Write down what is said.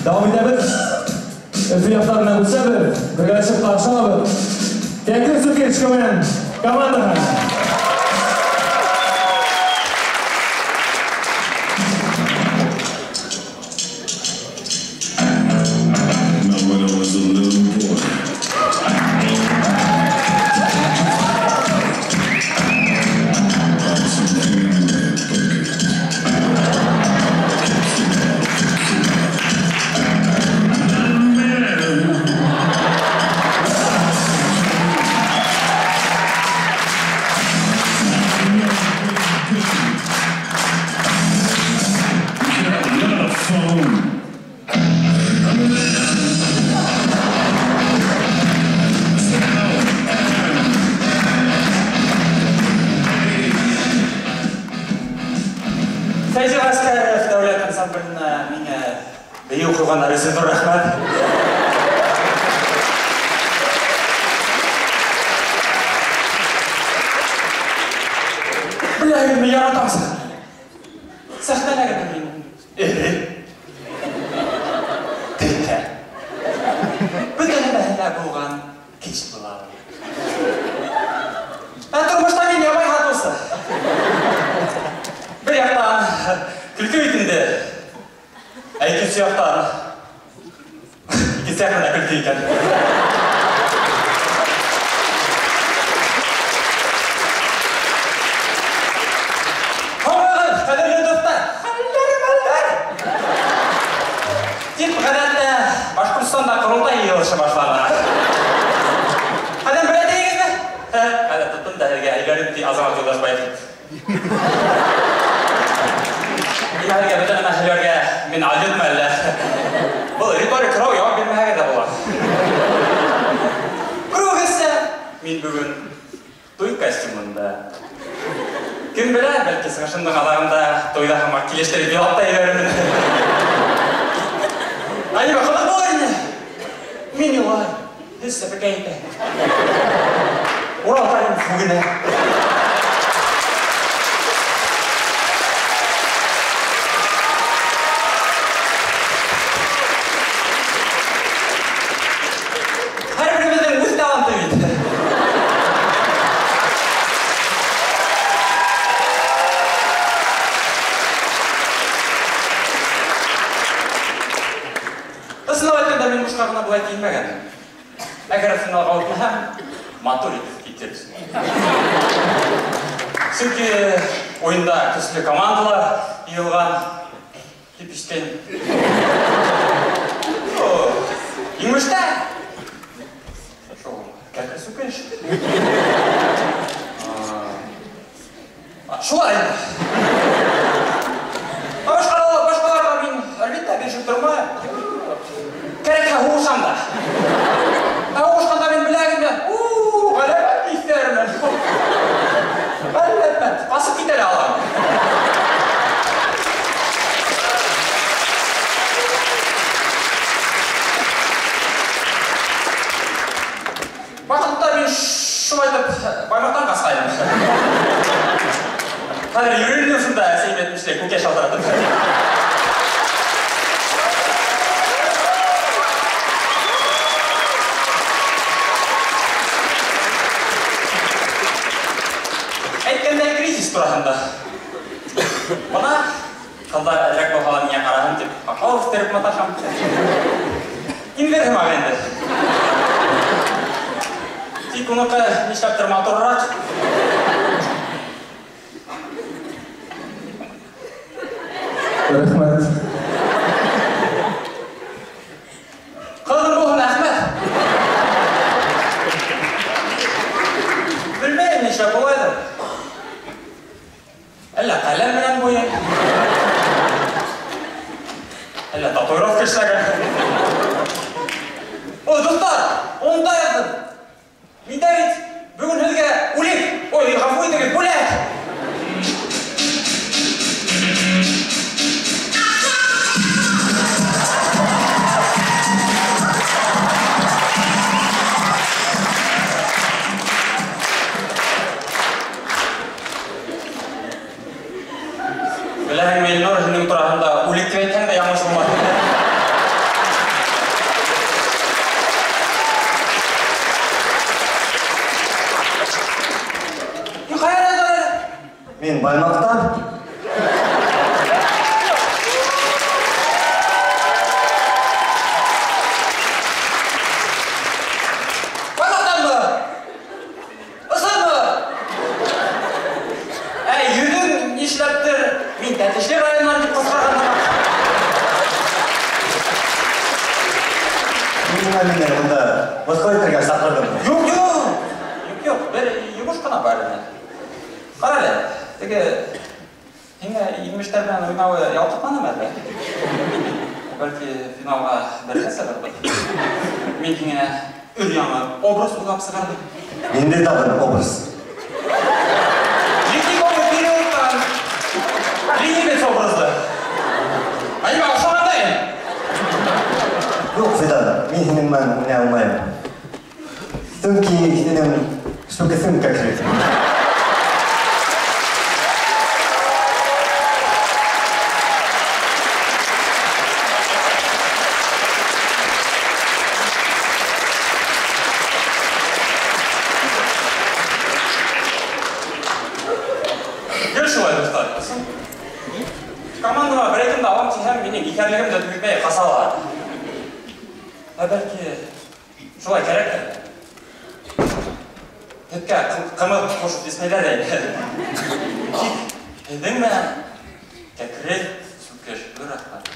Дауам итәбеҙ. Өфө яҡтарынан үсәбеҙ. Бергәләшеп ҡаршы алабыҙ. Кәкре Сүкеш КВН командаһын. Фәйзи Ғәскәров дәүләт ансамбленә миңә бейеү ҡуйғандар өсөн ҙур рәхмәт. Беләһегеҙме, яратам сәхнәне. Сәхнәлә генә мин эре, текә, бөтә нәмәһе лә булған кеше булам. Ә тормошта мин ябай һатыусы. Бер яҡтан көлкө бит инде, ә икенсе яҡтан икенсе яҡтан да көлкө икән. Һаумыһығыҙ, ҡәҙерле дуҫтар! Хәлдәр, мәлдәр! Тип ғәҙәттә Башҡортостанда ҡоролтай йыйылышы башлана. Ҡәҙер белә тейегеҙме? Хәҙер тоттом да һеҙгә һөйләрем, ти Азамат Юлдашбаев. Мин һеҙгә бөтә нәмә һөйләргә мин алйытмы әллә? Был риторик һорау яуап бирмәһәгеҙ ҙә була. Күреүегеҙсә, мин бөгөн туй костюмында. Кем белә, бәлки сығышымдың аҙағында туйҙа һымаҡ килештереп илап та ебәрермен. Ә нимә ҡыҙыҡ булыр ине? Мин илай, һеҙ сәпәкәй итә. Урал Каримов үгенә. Һәр беребеҙҙең үҙ таланты бит. Ысынлап әйткәндә, мин бушҡа ғына былай киенмәгәнмен. Әгәр финалға үтмәһәм, матур итеп китер. Сөнки уйында көслө командалар йыйылған тип ишеткәйнем. Имештә шул кәкре сүкеш. Шулай инде. Башҡаларға мин, әлбиттә, бирешеп тормайым. Кәрәкһә һуғышам да. Ә һуғышҡанда мин беләгем дә, ғәләмәт иҫәрмен. Ғәләмәт, ҡасып китә лә алам. Ваҡытта мин шулайтып баймаҡтан ҡасҡайным. Хәҙер йөрөйөм шунда, әсәйем әйтмешләй, күкәй шалтыратып. Әйткәндәй, кризис тураһында. Бына ҡылдар әҙерәк булһа ла миңә ҡараһын тип һаҡал үҫтереп маташам. Инвер һымаҡ инде. Тик уныҡы нишләптер матурыраҡ. Рәхмәт. Ҡыҙым булһын, Әхмәт. Белмәйем, нишләп улайҙыр. Әллә ҡәләм менән буйым, әллә татуировка эшләгән. Ой, дуҫтар, унда яҙҙым. Миндә бит бөгөн һеҙгә үлек, ой, ғәфү итегеҙ, бүләк. Беләһеңме, Илнур, һинең тураһында үлек тип әйтһәң дә яңылыш булмаҫ. Мин Баймаҡтан. Баймаҡтанмы? Ысынмы? Ә йөҙөң нишләптер мин Тәтешле районынан тип ҡысҡырғанмын. Ниңә мине бында мыҫҡыл итергә саҡырҙың? Юҡ, юҡ. Юҡ, юҡ, бер йомош ҡына бар ине. Ҡара әле, теге һиңә имештәр менән уйнауы ялҡытманымы әллә? Бәлки финалға бергә сығырбыҙ. Мин һиңә өр-яңы образ уйлап сығарҙым. Ниндәй тағын образ? Ледниковый периодтан ленивец образы. Ә нимә, оҡшағандай? Юҡ, Фидан, мин һинең менән уйнай алмайым. Сөнки һинең сүкесең кәкре. Гел шулай, дуҫтар. Командама бер кемде алам тиһәм, минең иҫәрлегем дә түгелмәй, ҡасалар. Ә бәлки шулай кәрәктер. Һөткә ҡымыҙ ҡушып эсмәйҙәр ҙә инде. Тик һеҙҙең менән кәкре сүкеш бер рәхмәт.